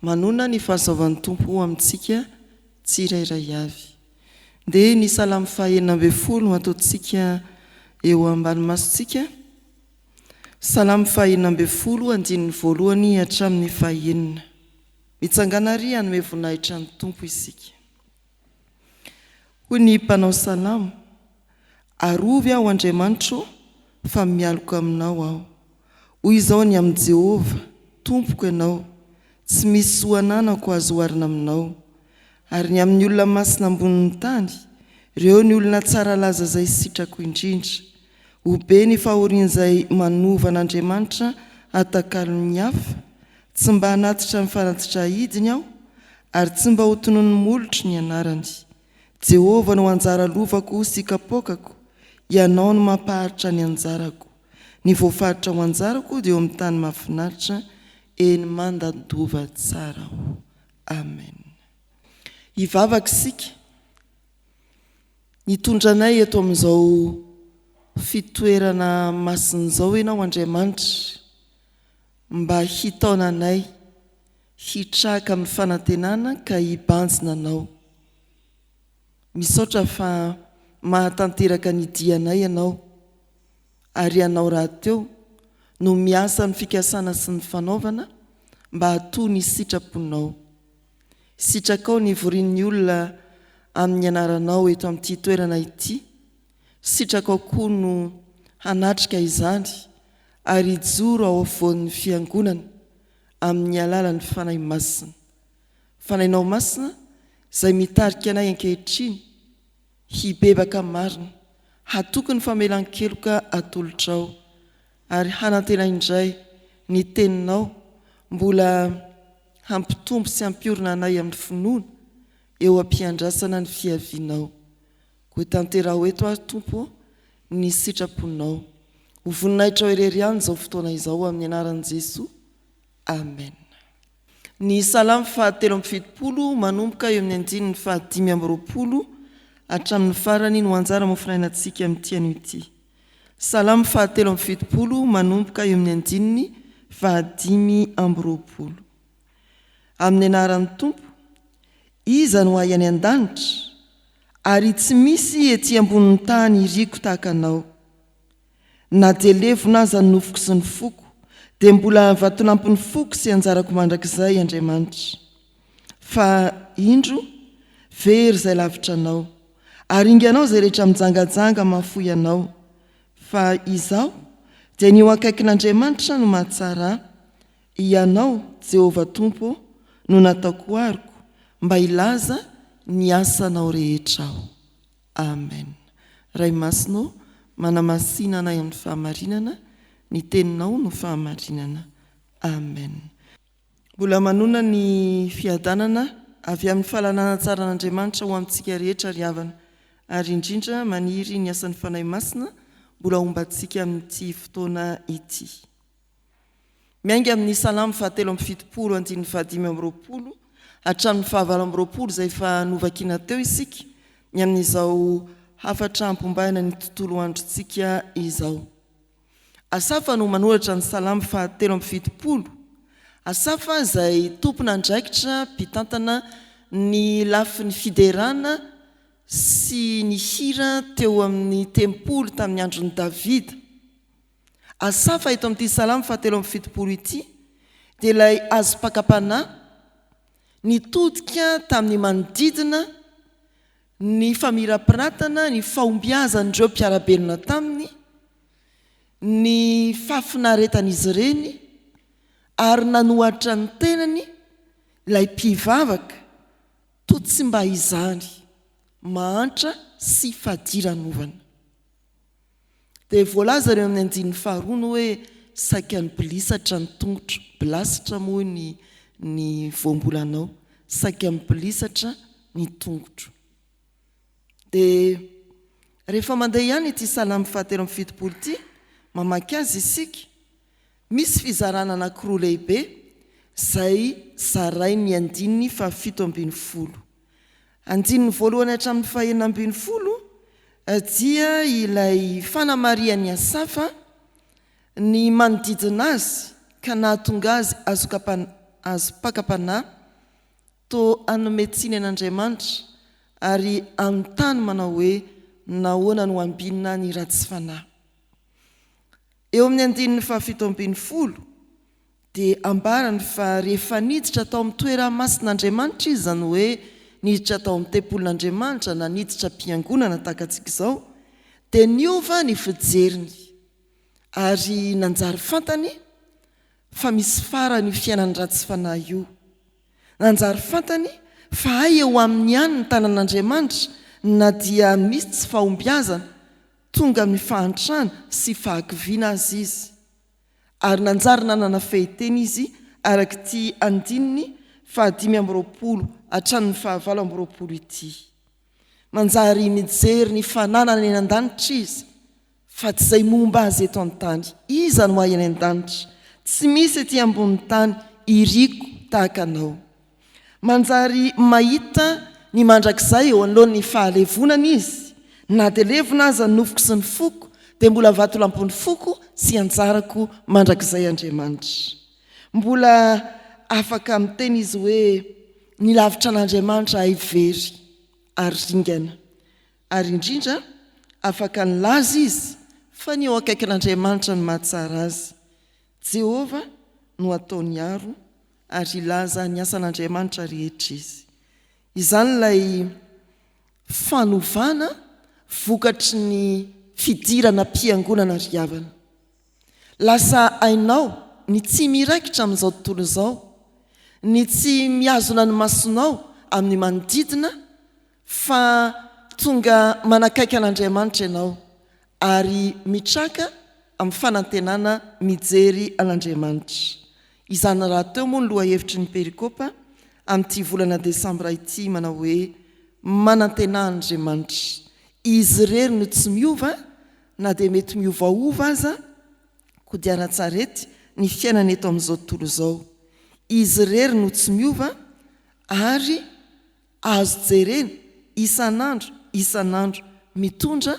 Manonona ny fahasoavan'ny Tompo ho amintsika tsirairay avy. Ndeha ny Salamo faha 16 no ataontsika eo ambany masontsika. Salamo faha 16 andininy voalohany hatramin'ny faha enina. Mitsangàna àry hanome voninahitra ny Tompo isika. Hoy ny mpanao salamo, Arovy aho, Andriamanitro, fa mialoka aminao aho. Hoy izao ny amin'i Jehovah, Tompoko ianao, tsy misy zo ananako azo oharina aminao. Ary ny amin'ny olona masina ambonin'ny tany, ireo ny olona tsara laza izay sitrako indrindra. Ho be ny fahorian'izay manova an'Andriamanitra hatakalon'ny hafa, tsy mba hanatitra ny fanatitra ahidiny aho, ary tsy mba hotononin'ny molotro ny anarany. Jehovah no anjara lovako sy kapoakako, Ianao no mampaharitra ny anjarako. Ny voafaritra ho anjarako dia eo amin'ny tany mahafinaritra, eny mandadova tsara aho. Amen. Hivavaka isika. Nitondra anay eto amin'izao fitoerana masina izao Ianao Andriamanitra mba hitaona anay hitraka amin'ny fanantenana ka hibanjina Anao. Misaotra fa mahatanteraka ny dianay Ianao ary Ianao rahateo no miasa amin'ny fikasana sy ny fanaovana mba hatoa ny sitraponao. Sitrakao ny hivorian'ny olona amin'ny anaranao eto amin'ity toerana ity, sitrakao koa no hanatrika izany ary hijoro ao afovoan'ny fiangonana amin'ny alalan'ny Fanahy Masina. Fanahinao Masina izay mitarika anay ankehitriny hibebaka marina, hatoky ny famelan-keloka atolotrao ary hanantena indray ny Teninao mbola hampitombo sy hampiorina anay amin'ny finoana eo am-piandrasana ny fiavianao. Koa tanteraho eto ary Tompo ô ny sitraponao. Ho voninahitrao irery ihany izao fotoana izao amin'ny anaran'i Jesoa. Amen. Ny Salamo faha 73 manomboka eo amin'ny andininy faha 25 hatramin'ny farany no anjara mofonainantsika amin'ity anio ity. Salamo faha 73 manomboka eo amin'ny andininy faha 25. Amin'ny anaran'ny Tompo, iza no ahy any an-danitra, ary tsy misy ety ambonin'ny tany iriko tahaka Anao. Na dia levona aza ny nofoko sy ny foko, dia mbola vatolampin'ny foko sy anjarako mandrakizay Andriamanitra. Fa, indro, very izay lavitra Anao, ary inganao izay rehetra mijangajanga mahafoy Anao. Fa izaho, dia ny eo akaikin'Andriamanitra no mahatsara ahy, Ianao, Jehovah Tompo ô, no nataoko aroko, mba hilaza ny asanao rehetra aho. Amen. Ray Masina ô, manamasina anay amin'ny fahamarinana, ny Teninao no fahamarinana. Amen. Mbola manonona ny fiadanana avy amin'ny fahalalana tsaran'Andriamanitra ho amintsika rehetra ry havana, ary indrindra maniry ny asan'ny Fanahy Masina mbola homba antsika amin'ity fotoana ity. Miainga amin'ny Salamo fahatelo amby 70 andininy fahadimy amby 20 hatramin'ny fahavalo amby 20 izay efa novakiana teo isika ny amin'izao hafatra ampombaina ny tontolo androntsika izao. Asafa no manoratra ny Salamo fahatelo amby 70. Asafa izay tompon'andraikitra mpitantana ny lafiny fiderana sy ny hira teo amin'ny tempoly tamin'ny andron'i Davida. Asafa eto amin'ity Salamo fahatelo amby 70 ity dia ilay azom-pakam-panahy nitodika tamin'ny manodidina ny famirapiratana ny fahombiazan'ireo mpiara-belona taminy, ny fahafinaretan'izy ireny ary nanohatra ny tenany ilay mpivavaka toa tsy mba izany, mahantra sy fadiranovana. Dia voalaza eo amin'ny andininy faharoa ny hoe saika nibilisatra ny tongotro, bilasitra moa ny ny voambolanao, saika mibilisatra ny tongotro. Dia rehefa mandeha ihany ity Salamo fahatelo amby 70 ity, mamaky azy isika, misy fizarana anankiroa lehibe izay zarain'ny andininy fahafito ambin'ny folo. Andininy voalohany hatramin'ny fahenina ambin'ny folo dia ilay fanamarihan'i Asafa ny manodidina azy ka nahatonga azy Azom-pakam-panahy toa hanome tsiny an'Andriamanitra ary hanontany manao hoe nahoana no ambinina ny ratsy fanahy. Eo amin'ny andininy fahafito ambinifolo dia ambarany fa rehefa niditra tao amin'ny toeramasin'Andriamanitra izy, izany hoe niditra tao amin'ny tempolin'Andriamanitra na niditra am-piangonana tahaka antsika izao, dia niova ny fijeriny ary nanjary fantany fa misy farany io fiainan'ny ratsy fanahy io. Nanjary fantany fa hay eo aminy ihany ny tanan'Andriamanitra na dia misy tsy fahombiazana tonga amin'ny fahantrana sy fahakiviana aza izy. Ary nanjary nanana fehiteny izy araka ity andininy fahadimy amby roapolo hatramin'ny fahavalo amby roapolo ity. Manjary mijery ny fananany any an-danitra izy Fa tsy izay momba azy eto an-tany. Iza no ahy any an-danitra? Tsy misy ety ambonin'ny tany iriko tahaka anao. Manjary mahita ny mandrakizay eo anoloan'ny fahalevonana izy. Na dia levona aza ny nofoko sy ny foko, dia mbola vatolampin'ny foko sy anjarako mandrakizay Andriamanitra. Mbola afaka miteny izy hoe, Ny lavitra an'Andriamanitra ahy very ary ringana. Ary indrindra, afaka nilaza izy fa ny eo akaikin'Andriamanitra no mahatsara azy. Jehovah no ataony aro, ary hilaza ny asan'Andriamanitra rehetra izy. Izany ilay fanovana vokatry ny fidirana am-piangonana ry havana. Lasa hainao ny tsy miraikitra amin'izao tontolo izao, ny tsy mihazona ny masonao amin'ny manodidina fa tonga manakaiky an'Andriamanitra ianao ary mitraka amin'ny fanantenana mijery an'Andriamanitra. Izany rahateo moa ny lohahevitry ny perikopa amin'ity volana desambra ity manao hoe Manantenà an'Andriamanitra. Izy irery no tsy miova na dia mety miovaova aza kodiaran-tsarety ny fiainana eto amin'izao tontolo izao. Izy irery no tsy miova ary Azo jerena isan'andro isan'andro mitondra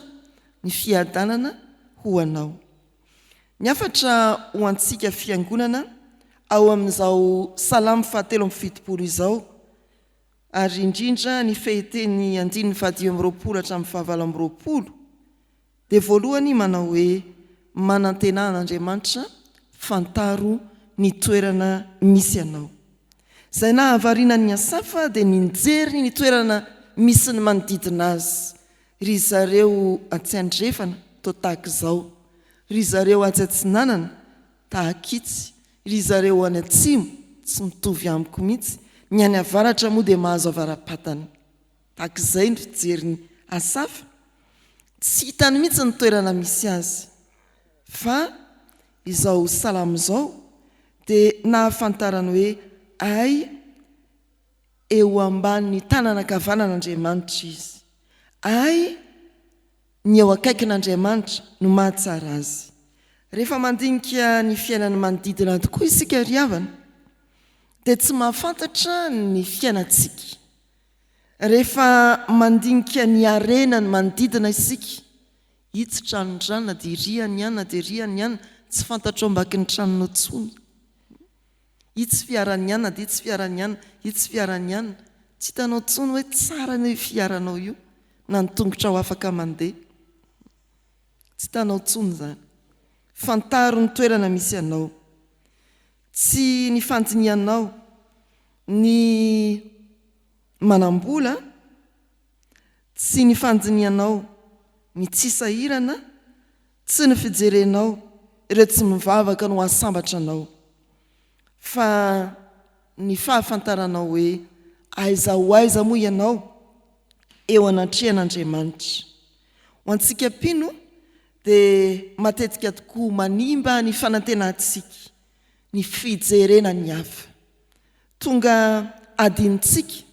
ny fiadanana ho anao. Ny hafatra ho antsika Fiangonana ao amin'izao Salamo fahatelo amby fitopolo izao, ary indrindra ny fehiteny andininy fahadimy amby roapolo hatramin'ny fahavalo amby roapolo, Dia voalohany manao hoe manantenà an'Andriamanitra, fantaro ny toerana misy anao. Izay nahavariana an'i Asafa dia ny nijery ny toerana misy ny manodidina azy. Ry zareo atsy andrefana toa tahaka izao, ry zareo atsy atsinanana tahaka itsy, ry zareo any atsimo tsy mitovy amiko mihitsy, ny any avaratra moa dia mahazo avara-patana. Tahaka izay ny fijerin'i Asafa, tsy hitany mihitsy ny toerana misy azy. Fa izao salamo izao dia nahafantarany hoe hay eo ambanin'ny tanana ankavanan'Andriamanitra izy. Hay ny eo akaikin'Andriamanitra no mahatsara azy. Rehefa mandinika ny fiainan'ny manodidina tokoa isika ry havana dia tsy mahafantatra ny fiainantsika. Rehefa mandinika ny harena ny manodidina isika, itsy tranon-drana dia iry any ana dia iry any ana, tsy fantatrao ambakin'ny tranonao intsony. Itsy fiaran'ny ana dia itsy fiaran'ny ana, itsy fiaran'ny ana, tsy hitanao intsony hoe tsara anie io fiaranao io na ny tongotrao afaka mandeha. Tsy hitanao intsony izany. Fantaro ny toerana misy anao. Tsy ny fandinihanao ny manam-bola, tsy ny fandinihanao ny tsy sahirana, tsy ny fijerenao ireo tsy mivavaka no hahasambatra anao, fa ny fahafantaranao hoe aiza ho aiza moa ianao eo anatrehan'Andriamanitra. Ho antsika mpino dia matetika tokoa manimba ny fanantenantsika ny fijerena ny hafa. Tonga adinontsika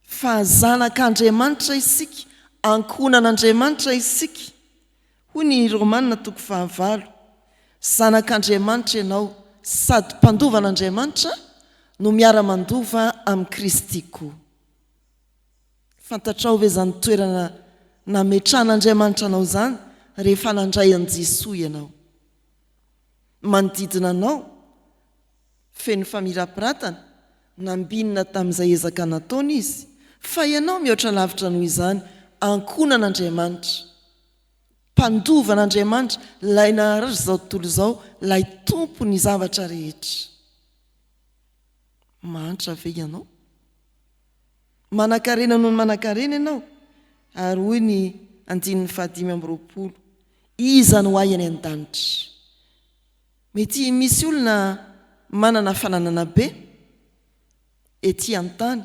fa zanak'Andriamanitra isika, ankohonan'Andriamanitra isika. Hoy ny Romana toko fahavalo, Zanak'Andriamanitra ianao sady mpandova an'Andriamanitra no miara-mandova amin'i Kristy koa. Fantatrao ve izany toerana nametrahan'Andriamanitra anao izany rehefa nandray an'i Jesoa ianao? Manodidina anao. Feno famirapiratana, nambinina tamin'izay ezaka nataony izy, fa ianao mihoatra lavitra noho izany, ankohonan'Andriamanitra, mpandova an'Andriamanitra, ilay nahary izao tontolo izao, ilay Tompon'ny zavatra rehetra. Mahantra ve ianao? Manankarena noho ny manankarena ianao? Ary hoy ny andininy fahadimy amby 20, Iza no ahy any an-danitra? Mety misy olona manana fananana be ety an-tany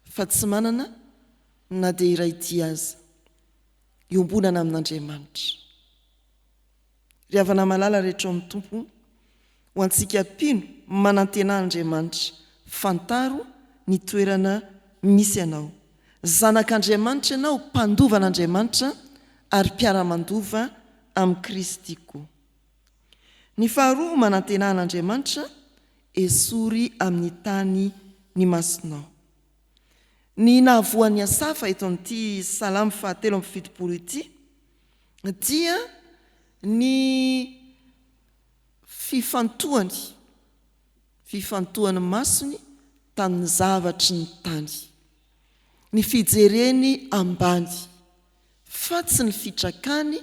fa tsy manana na dia iray ity aza iombonana amin'Andriamanitra. Ry havana malala rehetra ao amin'ny Tompo, ho antsika mpino manantena an'Andriamanitra, fantaro ny toerana misy anao. Zanak'Andriamanitra ianao, mpandova an'Andriamanitra ary mpiara-mandova amin'i Kristy koa. Ny faharoa, manantena an'Andriamanitra, esory amin'ny tany ny masonao. Ny nahavoan'i Asafa eto amin'ity Salamo fahatelo 73 ity dia ny fifantohany, fifantohan'ny masony tamin'ny zavatry ny tany, ny fijereny ambany fa tsy ny fitrakany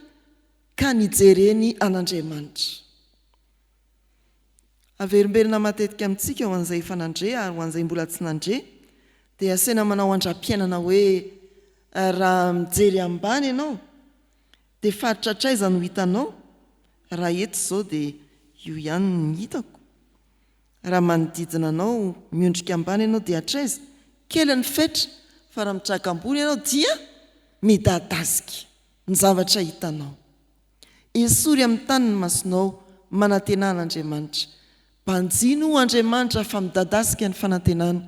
ka nijereny an'Andriamanitra. Averimberina matetika amintsika ho an'izay efa nandre ary ho an'izay mbola tsy nandre dia asaina manao andram-piainana hoe raha mijery ambany ianao dia faritra hatraiza no hitanao? Raha eto izao dia io ihany no hitako. Raha manodidina anao miondrika ambany ianao dia hatraiza? Kely ny fetra fa raha mitraka ambony ianao dia midadasika ny zavatra hitanao. Esory amin'ny tany ny masonao, manantenà an'Andriamanitra. Banjino ho Andriamanitra fa midadasika ny fanantenana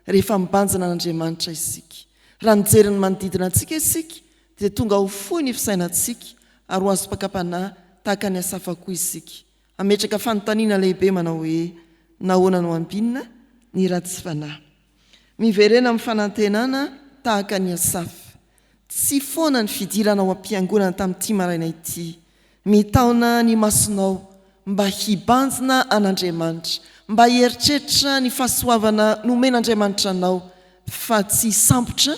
rehefa mibanjina an'Andriamanitra isika. Raha mijery ny manodidina antsika isika dia tonga ho fohy ny fisainantsika ary ho azom-pakam-panahy tahaka an'i Asafa koa isika. Hametraka fanontaniana lehibe manao hoe, Nahoana no ambinina ny ratsy fanahy? Miverena amin'ny fanantenana tahaka an'i Asafa. Tsy foana ny fidirana ao am-piangonana tamin'ity maraina ity. Mitaona ny masonao mba hibanjina an'Andriamanitra, mba hieritreritra ny fahasoavana nomen'Andriamanitra anao fa tsy hisambotra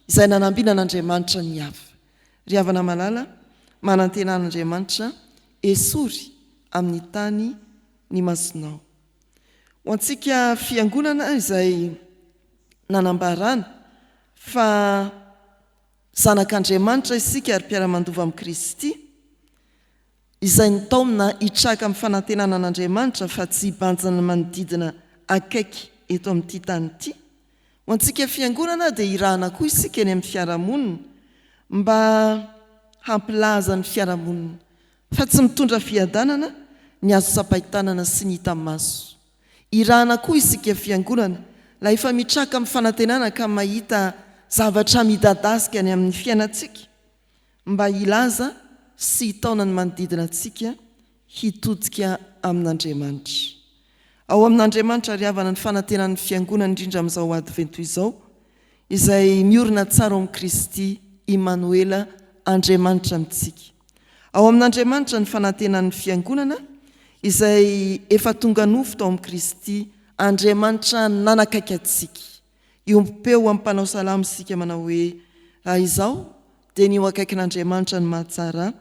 izay nanambinan'Andriamanitra ny hafa. Ry havana malala, manantena an'Andriamanitra, esory amin'ny tany ny masonao. Ho antsika fiangonana izay nanambarana fa zanak'Andriamanitra isika ary mpiara-mandova amin'i Kristy, izay nitaomina hitraka amin'ny fanantenana an'Andriamanitra fa tsy hibanjina ny manodidina akaiky eto amin'ity tany ity. Ho antsika fiangonana dia irahana koa isika eny amin'ny fiarahamonina mba hampilaza ny fiarahamonina fa tsy mitondra fiadanana ny azo tsapain-tanana sy ny hita maso. Irahana koa isika fiangonana la efa mitraka amin'ny fanantenana ka mahita zavatra midadasika any amin'ny fiainantsika mba hilaza sy hitaona ny manodidina antsika hitodika amin'Andriamanitra. Ao amin'Andriamanitra ry havana ny fanantenan'ny Fiangonana indrindra amin'izao Advento izao, izay miorina tsara ao amin'i Kristy Imanoela Andriamanitra amintsika. Ao amin'Andriamanitra ny fanantenan'ny Fiangonana izay efa tonga nofo tao amin'i Kristy Andriamanitra nanakaiky antsika. Hiombom-peo amin'ny mpanao salamo isika manao hoe, Raha izaho dia ny ho akaikin'Andriamanitra no mahatsara ahy,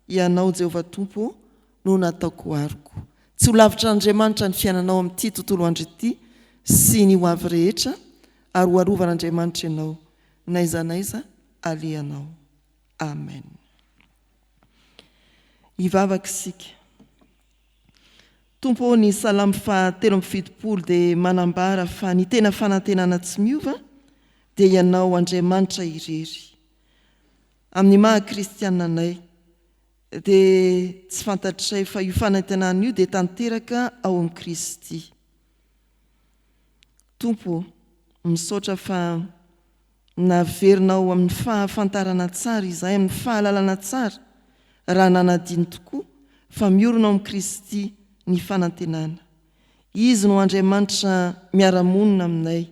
Ianao Jehovah Tompo ô no nataoko aroko. Tsy ho lavitra an'Andriamanitra ny fiainanao amin'ity tontolo andro ity sy ny ho avy rehetra ary ho arovan'Andriamanitra ianao n'aiza n'aiza alehanao. Amen. Hivavaka isika. Tompo ô, ny Salamo faha 73 dia manambara fa ny tena fanantenana tsy miova dia Ianao Andriamanitra irery. Amin'ny maha kristiana anay dia tsy fantatray fa io fanantenana io dia tanteraka ao amin'i Kristy. Tompo ô, misaotra fa naverinao amin'ny fahafantarana tsara izahay, amin'ny fahalalana tsara, raha nanadino tokoa fa miorina ao amin'i Kristy ny fanantenana. Izy no Andriamanitra miara-monina aminay.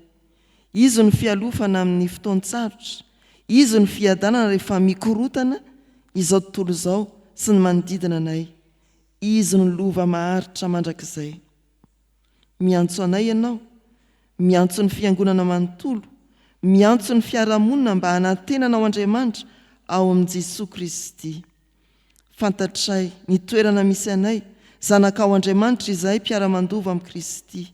Izy no fialofana amin'ny fotoan-tsarotra. Izy no fiadanana rehefa mikorotana izao tontolo izao sy ny manodidina anay. Izy no lova maharitra mandrakizay. Miantso anay Ianao, miantso ny Fiangonana manontolo, miantso ny fiarahamonina mba hanantena Anao Andriamanitra ao amin'i Jesoa Kristy. Fantatray ny toerana misy anay, zanakao Andriamanitra izahay mpiara-mandova amin'i Kristy.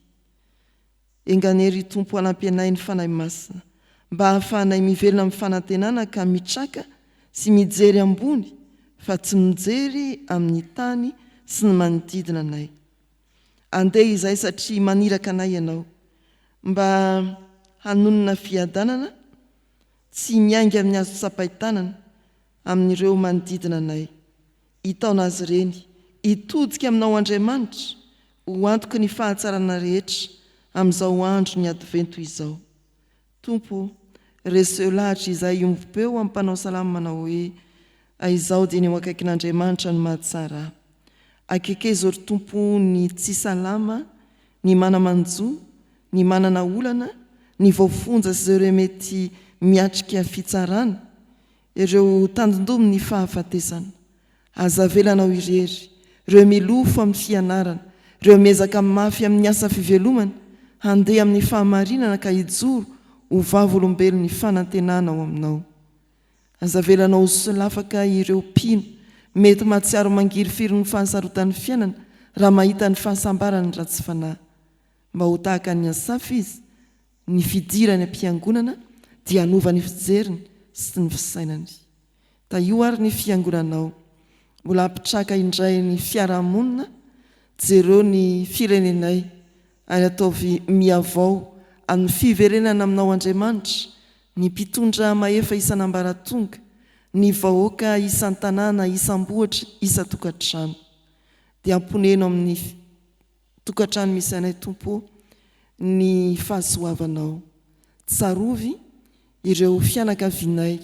Enga anie ry Tompo hanampy anay ny Fanahy Masina mba hahafahanay mivelona amin'ny fanantenana ka mitraka sy mijery ambony fa tsy mijery amin'ny tany sy ny manodidina anay. Andeha izahay satria maniraka anay Ianao mba hanonona fiadanana tsy miainga amin'ny azo tsapain-tanana amin'ireo manodidina anay. Hitaona azy ireny hitodika aminao Andriamanitra ho antoky ny fahatsarana rehetra amin'izao andro ny Advento izao. Tompo ô, reseo lahatra izahay hiombom-peo amin'ny mpanao salamo manao hoe, Izao dia ny eo akaikin'Andriamanitra no mahatsara ahy. Akekezo ry Tompo ny tsy salama, ny mana-manjo, ny manana olana, ny voafonja sy izay ireo mety miatrika fitsarana, ireo tandindomin'ny fahafatesana. Aza avelanao irery, ireo milofo amin'ny fianarana, ireo miezaka mafy amin'ny asa fivelomana, handeha amin'ny fahamarinana ka hijoro ho vavolombelon'ny fanantenana ao aminao. Aza avelanao ho solafaka ireo mpino mety mahatsiaro mangirifiry ny fahasarotan'ny fiainana raha mahita ny fahasambaran'ny ratsy fanahy. Mba ho tahaka an'i Asafa izy, ny fidirany am-piangonana dia hanova ny fijeriny sy ny fisainany. Tahio ary ny fiangonanao. Mbola hampitraka indray ny fiarahamonina, jereo ny firenenay ary ataovy mihavao amin'ny fiverenana aminao Andriamanitra ny mpitondra mahefa isan'ambaratonga, ny vahoaka isan-tanàna, isam-bohitra, isan-tokantrano. Dia amponeno amin'ny. Tokantrano misy anay Tompo ô ny fahasoavanao. Tsarovy ireo fianakavianay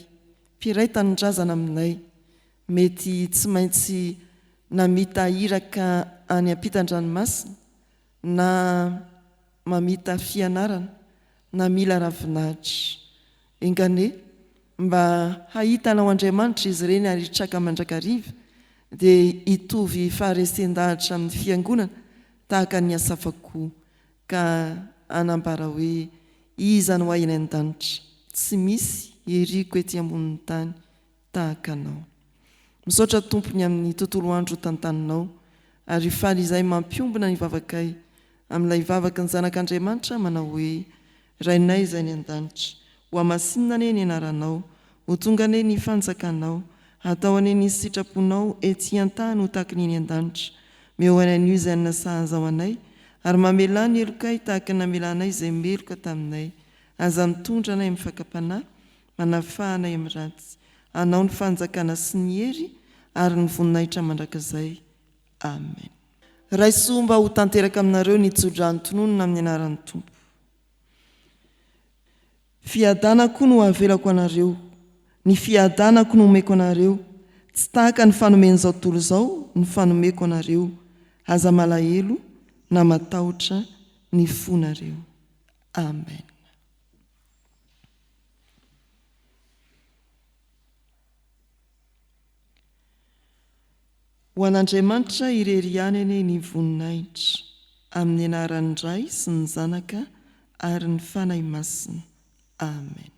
mpiray tanindrazana aminay mety tsy maintsy namita iraka any ampitan-dranomasina na mamita fianarana na mila ravinahitra. Enga anie mba hahita anao Andriamanitra izy ireny ary hitraka mandrakariva dia hitovy faharesen-dahatra amin'ny Fiangonana tahaka an'i Asafa koa ka hanambara hoe, Iza no ahy eny an-danitra? Tsy misy heriko ety ambonin'ny tany tahaka anao. Misaotra Tompo ny amin'ny tontolo andro tantaninao ary faly izahay mampiombona ny vavakay amin'ilay vavaky ny zanak'Andriamanitra manao hoe, Rainay izay any an-danitra, ho hamasinina anie ny anaranao, ho tonga anie ny fanjakanao, hatao anie ny sitraponao ety an-tany ho tahaky ny eny an-danitra. Meo anay anio izay hanina sahaza ho anay, ary mamelà ny helokay tahaka ny namelanay izay meloka taminay. Aza mitondra anay amin'ny fakam-panahy, Manafaha anay amin'ny ratsy. Anao ny fanjakana sy ny hery ary ny voninahitra mandrakizay. Amen. Raiso mba ho tanteraka aminareo ny tsodrano tononina amin'ny anaran'ny Tompo. Fiadanako no avelako anareo, ny fiadanako no omeko anareo, tsy tahaka ny fanomen'izao tontolo izao ny fanomeko anareo, aza malahelo na matahotra ny fonareo. Amen. Ho an'Andriamanitra irery ihany anie ny voninahitra, amin'ny anaran'ny Ray sy ny Zanaka ary ny Fanahy Masina. Amen.